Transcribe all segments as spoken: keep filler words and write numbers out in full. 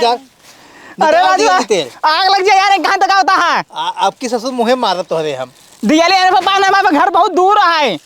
अरे निकाल राजू, दिया तेल। आग लग जाए यार, एक घंटा का होता है। आ, आपकी ससुर मुँहे मारत तोहरे हम। दिया ले, अरे पापा, ना, हमारे घर बहुत दूर है।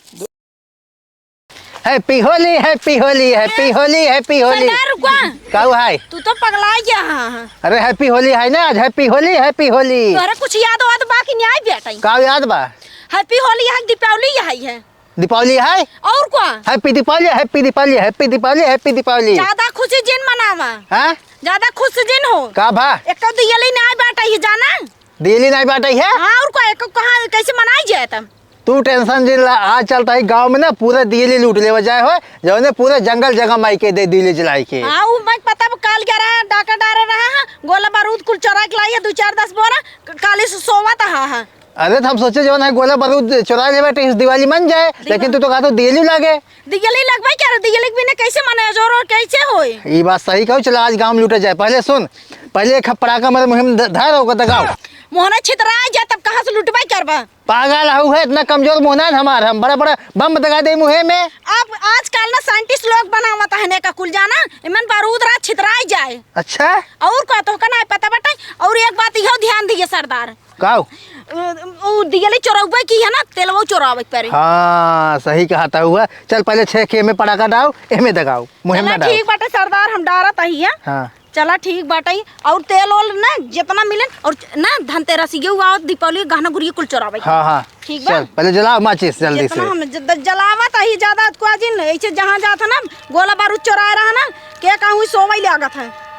Happy होली, Happy होली, Happy होली, Happy होली। सरदार रुकवा। का हुआ है? तू तो पगला गया है। अरे Happy होली है ना आज, Happy होली, Happy होली। तोहरा कुछ याद वाद बा कि नहीं बेटा? का याद बा? Happy होली है, दीपावली है, है। दीपावली है? और का? Happy दीपावली, Happy दीपावली, Happy दीपावली, Happy दीपावली। ज्यादा खुशी जिन मनावा। हाँ? ज्यादा खुश जिन हो। का भा? एक तो दियली नाई बाटइ है, जाना? दियली नाई बाटइ है? हाँ, और का? एक कहाँ, कैसे मनाई जाए तब? तू tension जिन ला, आज चलता है गाँव में ना, पूरा दियली लूट लेवा जाए हो, जौने पूरा जंगल जगह माई के दे दियली जलाई के। हाँ, वो मैं पता बा, काल ग्यारह डाका डारे रहा है, गोला बारूद कुल चोरा के लाई है, दो चार दस बोरा, क-, काली से सोवत हा, हा। अरे, तो हम सोचे जौन है गोला बारूद चोरा लेबे तो इस दिवाली मन जाए, दिवाली। लेकिन तू तो कहा तो दियली लागे। दियली लगबे क्या रे? दियली के बिना कैसे मने जोर और कैसे होए? ई बात सही कहू, चला आज गाँव में लूटे जाए। पहले सुन, पहले एक पड़ाका मेरे मुँह में ध-, धर होकर दगाओ। मोहना छितरा जा, तब कहाँ से लूटबे करबा? पागल हऊ है, इतना कमजोर मोहना है हमार, हम बड़ा बड़ा बम दगा दे मुँहे में। अब आजकल ना scientist लोग बनावत है ने का कुल जाना, इमन बारूद रात छितराई जाए। अच्छा। और का तो का ना पता बटे। और एक बात इहो ध्यान दिए सरदार, काऊ? उ, उ दियली चोरउबे की है ना, तेलवो चोरावे के परे। हाँ, सही कहा था हुआ। चल पहले छह के में पड़ाका डाउ, एमे दगाओ, मुहिम चला ना डाउ। ठीक बाटे सरदार, हम डारत आही है। हाँ। चला ठीक बाटे, और तेल ओल ना जितना मिले, और ना धनतेरस ये हुआ और दीपावली गहना गुरिया कुल चोरावे के। हाँ, हाँ। ठीक बा? चल, पहले जलाओ माचिस जल्दी जितना से। हम ज-, द-, जलावत आही ज्यादा को जिन, ऐसे जहाँ जात है ना, गोला बारूद चोराए रहा ना, के कहूँ सोवई लागत है।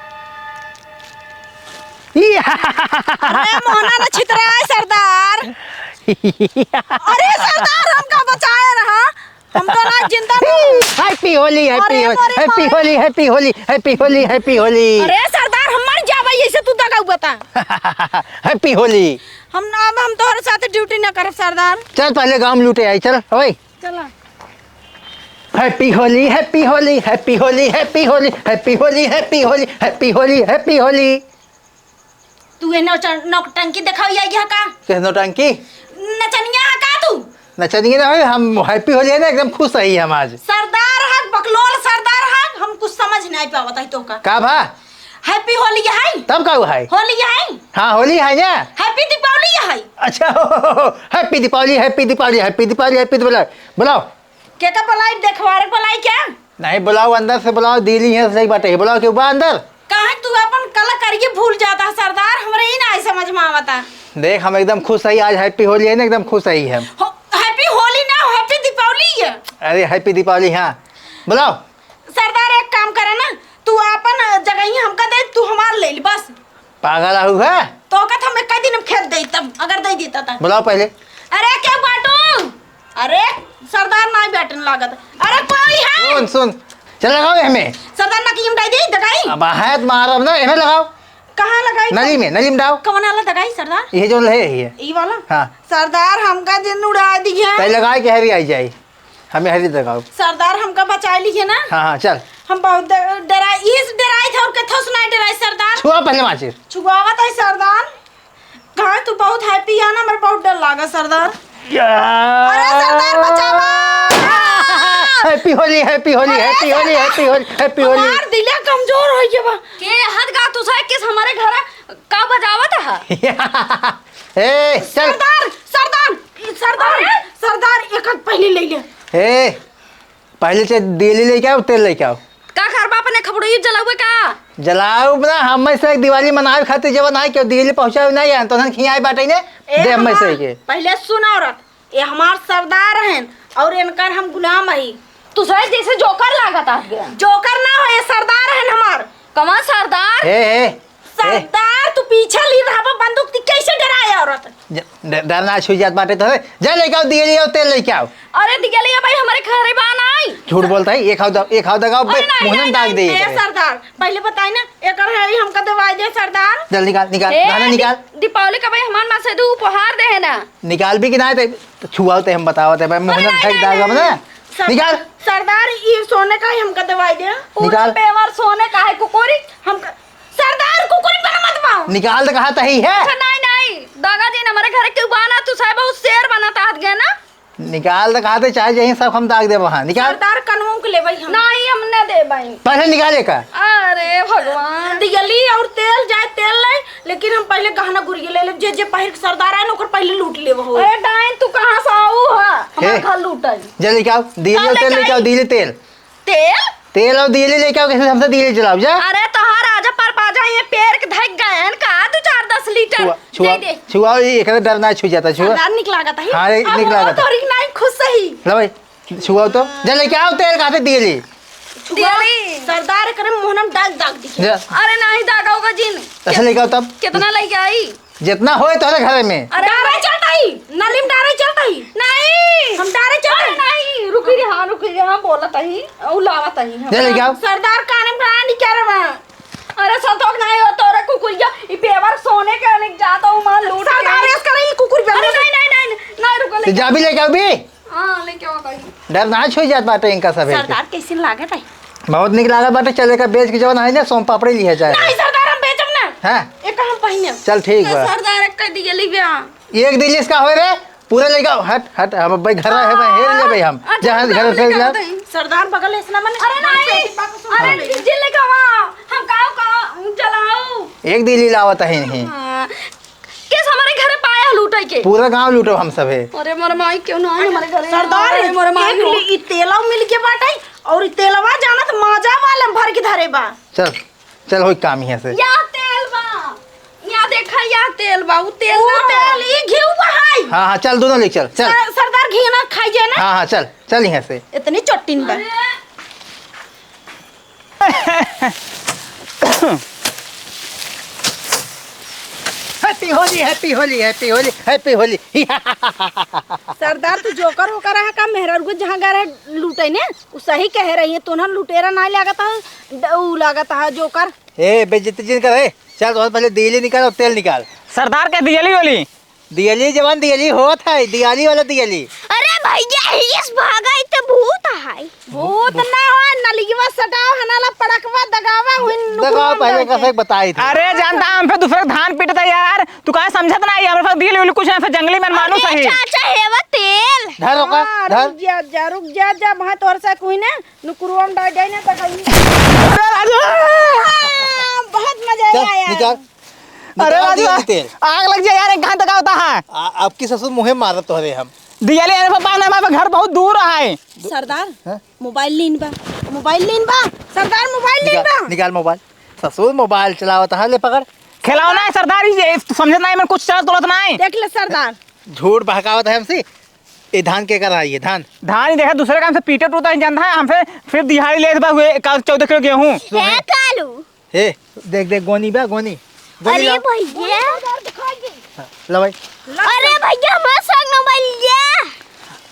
अरे मोहना ना छितराए सरदार। अरे सरदार, हमका बचाए रहा, हम तो ना जिंदा ना। Happy होली, Happy अरे होली, मोरे Happy माई। होली, Happy होली, Happy होली, Happy होली। अरे सरदार, हम मर जाबे ऐसे तू दगा बता। Happy होली। हम ना, अब हम तोहरे साथ duty ना करब सरदार। चल पहले गाँव में लूटे आई, चल ओए। चला। Happy होली, Happy होली, Happy होली, Happy होली, Happy होली, Happy होली, Happy होली, Happy होली। तू ये नौच-, नौटंकी देखावे आई है का? के नौटंकी? नचनिया है का तू? नचनिया ना है, हम Happy होली है ना, एकदम खुश है हम आज। सरदार हक, बकलोल सरदार हक, हम कुछ समझ नहीं पावत है तो का। का भा? Happy होली है? तब का है? होली है? हाँ, होली है ना? Happy दीपावली है? अच्छा, Happy दीपावली, Happy दीपावली, Happy दीपावली, Happy दीपावली, बुलाओ, बुलाओ। के का बुलाई? देखवारे बुलाई क्या? नहीं, बुलाओ, अंदर से बुलाओ, दियली है सही बात है, बुलाओ, क्यों बा अंदर? काहे तू अपन कला करिए भूल जाता है सरदार, हमरे ही ना समझ में आवता। देख, हम एकदम खुश है आज, Happy होली है ना, एकदम खुश है हम। हो, Happy होली ना, Happy दीपावली है। अरे, Happy दीपावली, हाँ, बुलाओ। सरदार, एक काम करे ना, तू आपन जगह ही हमका दे, तू हमार ले ली, बस। पागल आहू है? तो का हम एक दिन में खेत दे, तब अगर दे देता था। बुलाओ पहले। अरे, क्या बाटू? अरे, सरदार नाई बैठन लागत। अरे, कोई है? सुन, सुन। चल, लगाओ हमें। सरदार, नकी में दे दी, दगाई। अब है तो मार, अब ना, हमें लगाओ। कहाँ लगाई? नली में, नली में डाओ। कौन वाला दगाई, सरदार? ये जो है, ये। ई वाला? हाँ। सरदार, हमका दिन उड़ा दिया। पहले लगाए के हरी आई जाए। हमें हरी दगाओ। सरदार, हमका बचा लीजिए ना। हाँ, हाँ, चल। हम बहुत डर-, डरा-, इस डराई थे और कथो सुनाई डराई, सरदार। छुआ पहले माचिस। छुआवत है, सरदार। कहाँ तू बहुत Happy है ना, मेरे बहुत डर लागा, सरदार। या। अरे, सरदार, बचावा। Happy होली, Happy होली, अरे, Happy होली, सरदार। Happy होली, Happy होली। हमार दिले कमजोर हो गया बा। के हद गा तू साहब किस हमारे घर का बजावत है? ए, चल। सरदार, सरदार, अरे। सरदार, एक हाथ पहले ले ले। ए, पहले से दियली लेके आओ, तेल लेके आओ। का करबा अपने खपड़ोई जलावे का? जलाओ ना, हम में से एक दिवाली मनावे खातिर जवन आए, क्यों दियली पहुँचावे नहीं आए, तो उन्हन खियाए बाटे ने, ए दे हम में से हमार, के। पहले सुन औरत, ये हमार सरदार हैं और इनकर हम गुलाम हई। तू सही जैसे जोकर लागत आ गया। जोकर ना हो, ये सरदार हैं हमार। कमा सरदार? ए, ए, सरदार, तू पीछे ली रहबो बंदूक, ती कैसे डराए औरत? ज-, ड-, डर ना छुई जात बाटे तोहरे। जा लेके आओ, दियली आओ, तेल लेके आओ। अरे दियली भाई, हमारे घरे बा नाई। झूठ बोलता है, एक हाथ द-, एक हाथ दगाओ, अरे बे, नहीं, मुंह नहीं, दाग दे नहीं, ए करे। सरदार, पहले बताई ना, एकर है, हमका दवाई दे सरदार। जल्दी निकाल, निकाल, ए, गहना दि-, निकाल। दीपावली का भाई हमार माँ से दू उपहार दे है ना। निकाल भी कि ना, ते, तो छुआओ ते हम बताओ ते, भाई, मुंह अरे नहीं, फेंक नहीं, दागा नहीं, ना। नहीं। सर-, निकाल। सरदार, ये सोने का ही हमका दवाई दे। पूरा निकाल। पेवर सोने का है, कुकुरी, हमका सरदार, कुकुरी बना मत पाओ। निकाल तो कहा तही है। अच्छा, नहीं, नहीं, दागा जी, हमारे घर के बा ना, तू साहब बहुत शेर बना तात गए ना। निकाल तो कहा थे, चाहे यही सब हम दाग दे वहाँ। निकाल। सरदार, कनवों के ले भाई हम। नहीं, हम न दे भाई। पहले निकाल एका। आ, अरे भगवान। दियली और तेल, जाए तेल ले, लेकिन हम पहिले गहना गुरिया ले लेब। जे जे पहिर के सरदार आए ना, ओकर पहिले लूट लेब हो। अरे डाइन, तू कहाँ से आऊ हा? हमार हे। घर लूटल। जा लेके आओ, दियली और तेल लेके आओ, दियली तेल। तेल? तेल और दियली लेके आओ, कैसे हमसे दियली जलाओ, जा। अरे तोहार राजा परपाजा ये पेड़ के धक गए हैं का? दो चार दस लीटर। छुआ, छुआ, दे दे। छुआ, ये एक डर ना छू जाता, छुआ। सरदार निक लागत है। हाँ, ये अब निक लागत है। तोरी नाई खुश सही। ला भाई, छुआओ तो। जा लेके आओ तेल, कहाँ से दियली? छुआ, तेरी। सरदार एकरे मुँह में डाल दाग दिखे। जा। अरे नहीं दागा होगा जिन। ऐसे लेके आओ तब। कितना लेके आई? जितना होए तोहरे घरे में। अरे डारे चलता ही, नली में डारे चलता ही। नहीं। हम डारे चलता अरे ही। नहीं, रुकी रे, हाँ, रुकी रे, हम बोलत ही, उ लावत ही हम। जा लेके आओ। सरदार काने में कहाँ नहीं क्या रे वहाँ? अरे संतोष नहीं हो तोरे कुकुरिया, ई पेवर सोने के लेके जाता हूँ, मार लूट के। सरदार ऐस करे, ई कुकुर पे अरे नहीं, नहीं, नहीं, नहीं, रुको, तो लेके जा भी लेके आओ भी। हाँ, लेके आओ कहीं। डर ना छुई जात बाटे इनका सभे के। सरदार कैसे लागत है? बहुत निक लागत बाटे, चल एका बेच के जवन है ना, सोन पापड़ी लिहे जाए। नहीं सरदार, हम बेचब ना। हाँ? एक हम पहिने। चल ठीक बा। सरदार एक कर दिए ली बे। एक दिली इसका होए रे, पूरा लेके आओ, हट, हट, हम भाई घर है, मैं हेर ले भाई हम। अच्छा, जहाँ घर सरदार से लेके ला। आओ तहीं। सरदार बगल ऐसना मन अरे नहीं, अरे सुन ले। जे लेके आवा, हम काओ का जलाओ। एक दिली लावत है नहीं। हाँ। केस हमारे घरे पाया लूटे के? पूरा गांव लूटो हम सभे। अरे मोर माई क्यों ना आए हमारे घरे? सरदार, अरे मोर माई एक लो। ली-, ई तेलवा मिल के बाटे और ई तेलवा जानत माजा वाले में भर के धरे बा। चल, चल होई काम यहाँ से। या तेल बा, या देखा या तेल बा, उ तेल उ ना तेल, ई घी हुआ है। हाँ, हाँ, चल दोनों लेके चल, चल। सर-, सरदार घी ना खाई जाए ना। हाँ, हाँ, चल, चल यहाँ से। इतनी चोटिन बा। अरे। Happy होली, happy होली, happy होली, happy होली। सरदार, तू जोकर होकर रहा का? मेहरारू को जहाँ गए रहे लूटे ने, उ सही कहे रही है, तोहन लुटेरा नाहीं लागत है, ड-, उ लागत है जोकर। ए, बेइज्जती जिन कर, ए, चल, तोहन पहले दियली निकाल और तेल निकाल। सरदार के दियली होली। दियली जवान दियली होत है, दियाली वाला दियली। अरे भैया, हियस भागा, ई त भूत है। भूत ना हो, नलियवा सटाओ, हनाला पड़कवा दगावा, हुइन दगावा नुकुरवा पहले में कैसे बताई था। अरे जानता, हम पे दूसरे धान पीटता यार, तू काहे समझत ना है, हमरे पास दियली उली कुछ ना, फिर जंगली मन मानुस अरे है। चाचा, हेवा तेल। धर ओका, हाँ, धर। रुक जा, जा, रुक जा, जा, वहाँ तोर से कोई ना, नुकुरवा में डाल जाए ना, तो कहीं। अरे राजू! हाँ, बहुत मजा चल, आया यार। निकाल। अरे निकाल राजू, दियली तेल। आग लग जाए यार, एक घंटा का होता है। आ, आपकी ससुर मुँहे मारत तोहरे हम। दियली अरे पापा ने हमारे घर बहुत दूर है। सरदार, हाँ? मोबाइल लीन बा, मोबाइल लीन बा, सरदार मोबाइल लीन निकाल, बा। निकाल मोबाइल। ससुर मोबाइल चलावत है, ले पकड़। खिलौना है सरदार, ये तू समझत नहीं, मैं कुछ चलत उलत नहीं। देख ले सरदार। झूठ बहकावत है हमसे। ये धान के कर रहा है, ये धान? धान ही देखा, दूसरे काम से पीटे टूटा ही जानता है, हमसे फिर दिहाड़ी लेत बा हुए का चौदह किलो गेहूं। सुन। ए कालू, हे, देख, देख, गोनी बा, गोनी। गोनी अरे लाओ। भैया। हाँ, ला भाई। अरे भैया, हमार संग न बलिया।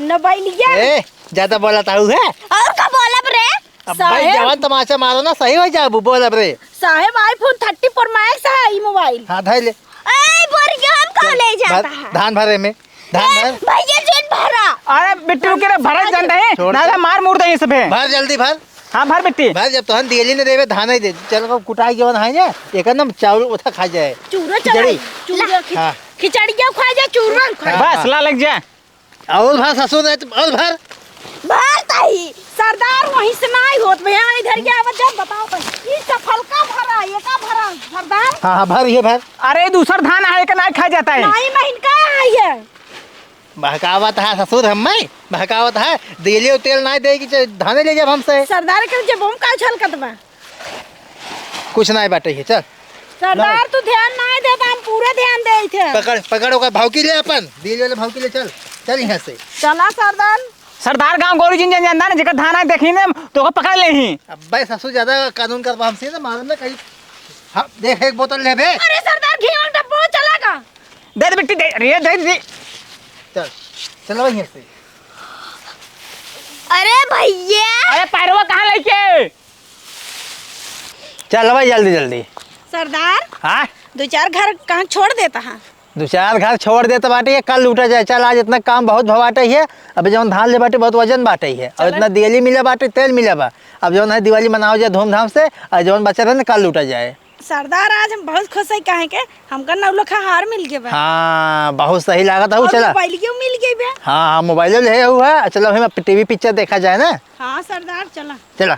न बलिया। ए, ज्यादा बोला ताऊ है। और का बोलब रे? अब भाई साहेब। जवान तमाचा मारो ना, सही हो जाबू, बोलब रे। साहेब, iPhone thirty Pro Max है ई मोबाइल। हाँ, धर ले। ए, बोल के हम कहाँ चल, ले जाता भर, है? धान भरे में। धान ए, भर। भैया, जोन भरा। अरे, बिट्टू के रे, भरा जानता है? छोड़ ना, दे। ना, मार मुड़ दे इस पे। भर, जल्दी भर। हाँ, भर बिट्टी। भर, जब तोहन दियली ने देवे, धान ही दे। चल, को कुटाई जवन है ना, एक ना चावल उठा खा जाए। चूरा खिचड़ी। चलाई, चूरा खिच-, हाँ। खिचड़िया खा जा, चूरा खा जा। हाँ, बस, हाँ। ला लग जा। और भर ससुर है तो और भर। भर ताई, सरदार वहीं से नाई होत भैया, इधर के आवत जब बताओ तो। ई सफल का भरा, ये का भरा, सरदार? हाँ, हाँ, भर, ये भर। अरे, दूसर धान है, एक नाई खा जाता है। नाई महीन का है ये? बहकावत है ससुर हम्मे, बहकावत है, दियली और तेल नाई देगी, च-, धाने ले जब हमसे। सरदार के जब हम का छलकत बा? कुछ नाई बाटे है, चल। सरदार, ला। तू ध्यान नाई देता, हम पूरा ध्यान देइत है। पकड़, पकड़ ओकर भौकी ले अपन, दियली वाले भौकी ले, चल, चल यहाँ से। चला सरदार। सरदार गाँव गोरी जिन जन जानता ना, जेकर धान आए देखी ने, तो ओकर पकड़ ले ही। अब्बे ससुर ज्यादा कानून करबा हमसे ना, मालूम ना कहीं। हाँ, देख एक बोतल ले बे। अरे सरदार, घी और डब्बो चला का? दे दे बिट्टी, दे, रे, दे दे। चल, चल भाई यहाँ से। अरे भैया। अरे पैरवा कहाँ लेके? चल भाई जल्दी, जल्दी। सरदार, हाँ? दो चार घर कहाँ छोड़ देता है? दो चार घर छोड़ देता बाटे, ये कल लूटा जाए। चल, आज इतना काम बहुत भवाटे है, अब जौन धान ले बाटे बहुत वजन बाटे है, और चलो। इतना दियली मिला बाटे, तेल मिला बा, अब जौन है दिवाली मनाओ जाए धूमधाम से, और जौन बचा रहे ना कल लूटा जाए। सरदार, आज हम बहुत खुश है, काहे के हमका नौ लाख हार मिल गए बा। हाँ, बहुत सही लागत है, और चला। मोबाइलियो मिल गए बा। हाँ, हाँ, मोबाइलो ले हुआ है, चलो हम टीवी पिक्चर देखा जाए ना। हाँ सरदार, चला। चला।